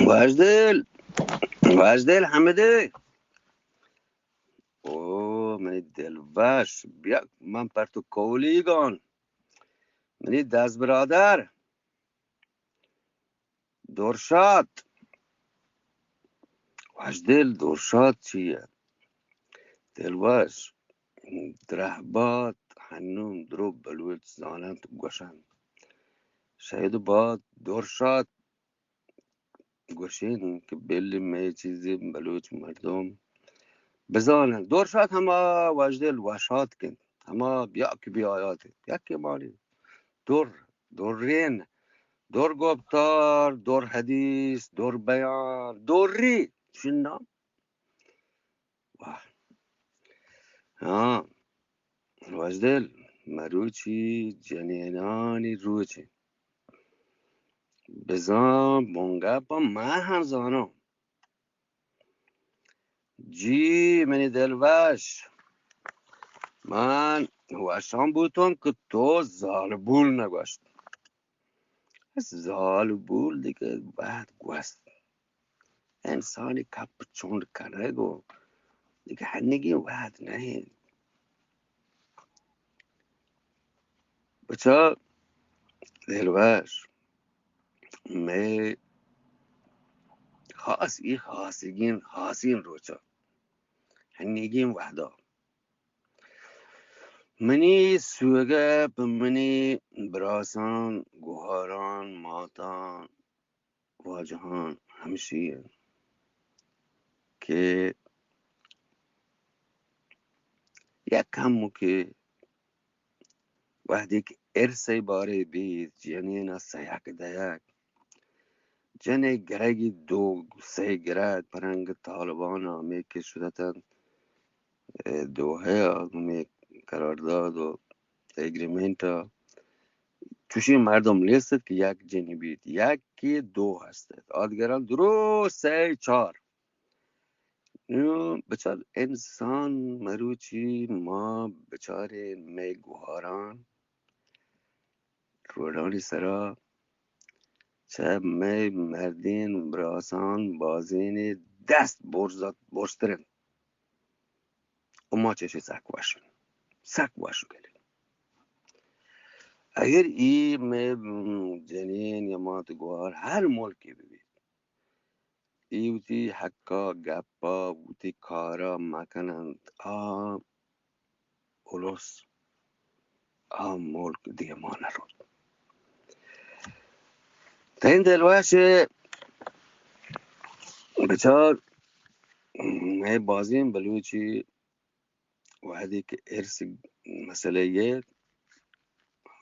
واجدل، واجدل حمدی. او منی دلوش، بیا من پر تو کولیگان. منی دست برادر. درشات. واجدل، درشات چیه؟ دلوش، درهبات هنوم درو بلوچ زاننت گوشنت. شاید بات درشات گوشین که بلی مئے چیزی بلوچ مردم بزانن. درشات هما واجدل وشات کن، هما بیا که بیایات، یکی مانی. در، درین، در گفتار، در حدیث، در بیان، دری، چین نام؟ واه. ها، واجدل، مروچی جنینانی روچی. بزان بونگا پا من هم زانم. جی منی دلوش، من وشان بوتم که تو زالبول نگوشت. زالبول دیگه بعد گوست. انسانی کپ چونڈ کنگ و دیگه هنگی وهد نه. بچا دلوش، مئے خاص، ای خاصگین، خاصین روچا، هنگین وهدا. منی سوگه په منی براسان، گوهاران، ماتان، واجهان همشی انت که یک کمکے وهدی که ارث ءِ بارے بیت، جنین ءَ سیاک دئیگ، جنئے گرگی دو سئے گرگ پرنگ طالبان ءَ ہمے کہ شدتنت، اے، دوحہ ءَ ہمے قرارداد و ایگریمنٹ ءَ چوشیں مردم نیست کہ یک جنی بیت، یکے دو ہست ات، آدگران درست سئے چار. نوں بچار انسان مروچی ما بچاریں مئے گوہاراں روڈانی سرا چہ مئے مردین براسان بازینے دست برزت برزتر انت. و ما چشیں سک وش، سک وش گلیں. اگر ای مئے جنین یا مات گوہار ہر ملکی ببیت، اے وتی حقا گپا وتی کارا مکننت، آ الس، آ ملک دیما نروت. تئیں دلوش بچار، مئے بازیں بلوچی وہدے کہ ارث مسئلہ یے،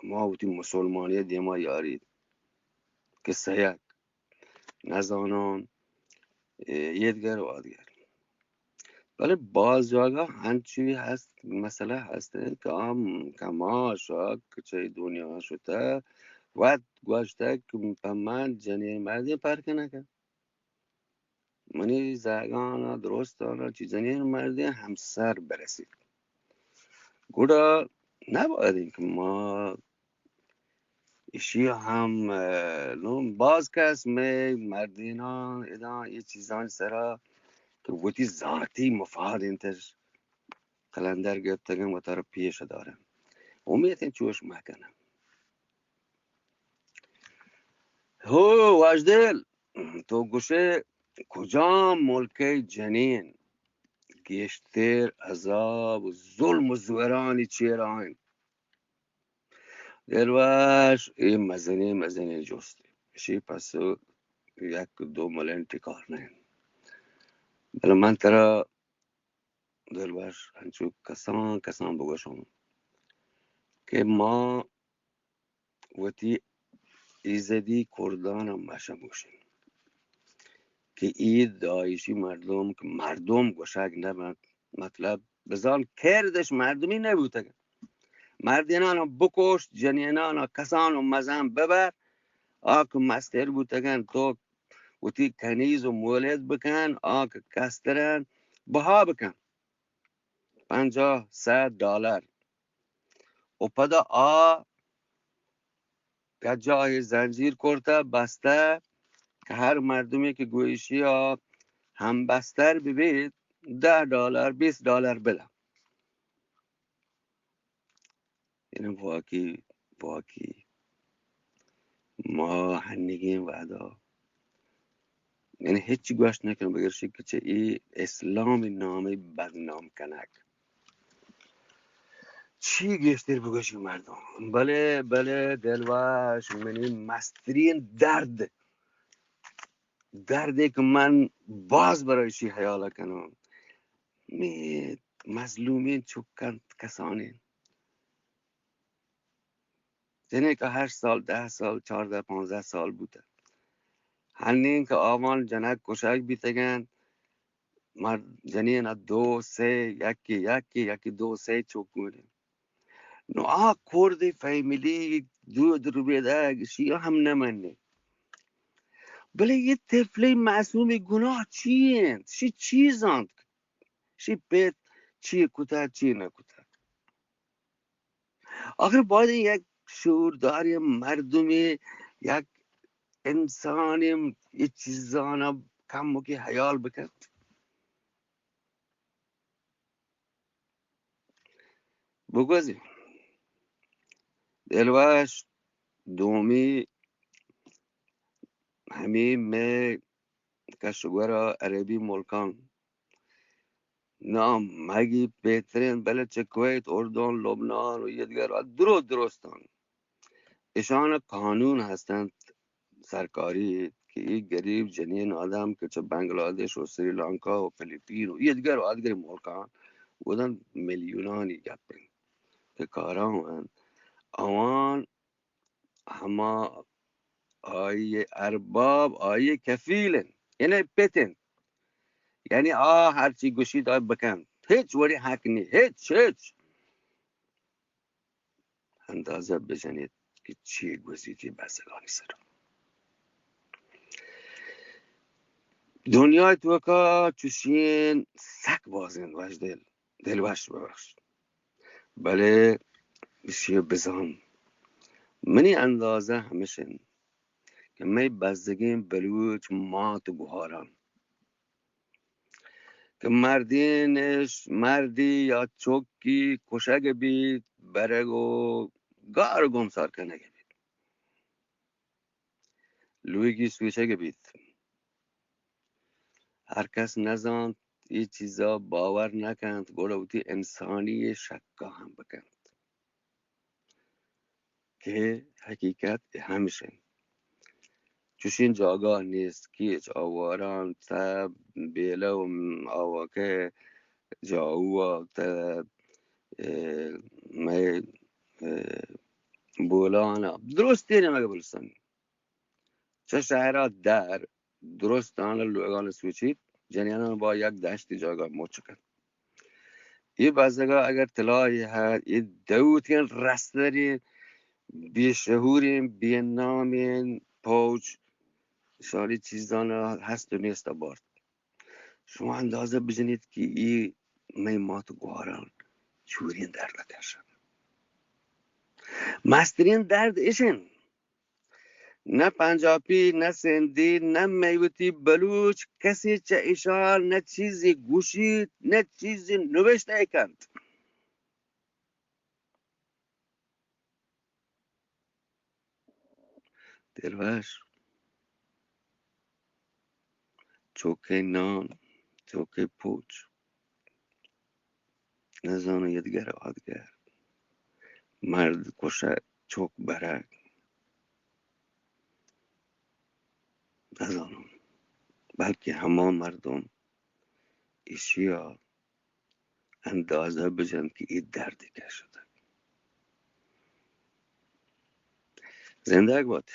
ما وتی مسلمانی دیما یاریت کہ سیاک نزانان، اے، ایدگر و آدگر. بلے باز جاگہ ہنچی ہست، مسئلہ ہست کہ آ کماش ءَ کہ چہ دنیا شتہ، وت گوشتہ کہ پہ من جنین مردین پرک نہ کن. منی زہگان ءَ درستان ءَ چہ جنین مردین ہمسر برسیت. گڑا نباید انت کہ ما ایشی ہم، اه، نوں باز کس مئے مردیناں ادا اے چیزانی سرا کہ وتی ذاتی مفاد انتش قلندر گپتگن و ترا پیش دارن. امیت انت چوش مکنن. ہو واجدل، تو گوشے کجام ملکے جنین گیشتر عذاب و ظلم و زورانی چیرا انت؟ دلوش، اے مزنیں، مزنیں جستے. اشی پسو یک دو ملنٹی کار نہ انت. بلے من ترا دلوش انچو کسان کسان بگوشاں کہ ما وتی ایزدی کردان ءَ مشم گوشیں کہ اے داعشی مردم کہ مردم گوشگ نہ بنت، مطلب بزان کردش مردمی نہ بوتگ. مردینان ءَ بکشت، جنینان ءَ کسان و مزن ببر، آ کہ مستر بوتگن تو وتی کنیز و مولد بکن، آ کہ کسترن بہا بکن. پنجاہ، صد ڈالر. و پدا آ یک جاہے زنجیر کرتہ، بستہ، که هر مردمی که گویشی ها همبستر ببید، ده دلار، بیست دلار بده. یعنی واقعی، واقعی ما هنگین وعده، یعنی هیچ گوش نکن بگر شی که چه ای اسلام نامی بدنام کنک. چی گیشتر بگوشی مردم؟ بله، بله، دلوش، منی مسترین درد، دردی که من باز برای شی حیال کنم، می مظلومین چکن کسانین. جنین که هشت سال، ده سال، چهارده، پانزده سال بوته. هنین که آوان جنک کشک بیتگن، مرد جنین دو، سه، یکی، یکی، یکی دو، سه چوک گونه. نو آ کردی فیملی دو درویدگ شی هم نمنه. بله یه طفلی معصومی گناه چی انت؟ شی چیز انت؟ شی پیت چی کتا، چی نکتا؟ آخر باید یک شعورداری مردمی، یک انسانی ای چیزانا کمکی حیال بکن. بگوزی دلوش دومی همی می کشور عربی ملکان نام مگی بهترین، بله چه کویت، اردن، لبنان و یه دیگر درو درستان. اشان قانون هستند سرکاری که ای گریب جنین آدم که چه بنگلادش و سریلانکا و فلیپین و یه دیگر و آدگر ملکان بودن میلیونانی گپن که کاران آوان هما آئی ارباب، آئی کفیل انت، یعنی پت انت. یعنی آ هرچی گوشیت آ بکنت، هیچ وڑی حق نی، هیچ، هیچ. اندازه بجنیت که چی گوزیتی بزگانی سر. دنیای توکا چوشین سک بازین وش دل، دل وش ببخش. بلے اشی بزان، منی اندازہ ہمش انت کہ مئے بزگیں بلوچ مات و گوہاراں کہ مردینش، مردی یا چکی کشگ بیت، برگ و گار و گمسار کنگ بیت. لوگی سوچگ بیت. ہر کس نزانت، اے چیزا باور نکنت، گڑا وتی انسانی شکا ہم بکنت کہ حقیقت ہمش انت. چوشیں جاگہ نیست، کیچ، آواران، تب، بیلہ و آوکہ، جاؤ، تب، اے، مئے، اے، بولان، درستیں نیمگ بلوچستان. چہ شہرا در درستان لوگان سوچیت، جنینان با یک دشتی جاگہ مچ کنت. اے بزگا اگر طلایے ہست، اے دوتیں رستریں، بے شعوریں، بے نامیں پوج، شانی چیزان ہست و نیست بارت. شما اندازہ بجنیت کہ اے مئے مات و گوہاران چوریں درد کشن. مسترین درد اش انت. نہ پنجابی، نہ سندھی، نہ مئے وتی بلوچ، کسے چہ اشان نہ چیزے گوشیت، نہ چیزے نوشتہ کنت. دلوش، چوکے نان، چوکے پوچ، نزانو یدگر آدگر، مرد کشگ، چوک برگ، نزانو، بلکہ ہما مردم ایشیا اندازہ بجنت کہ اے دردی کشتگ. زندگ بات.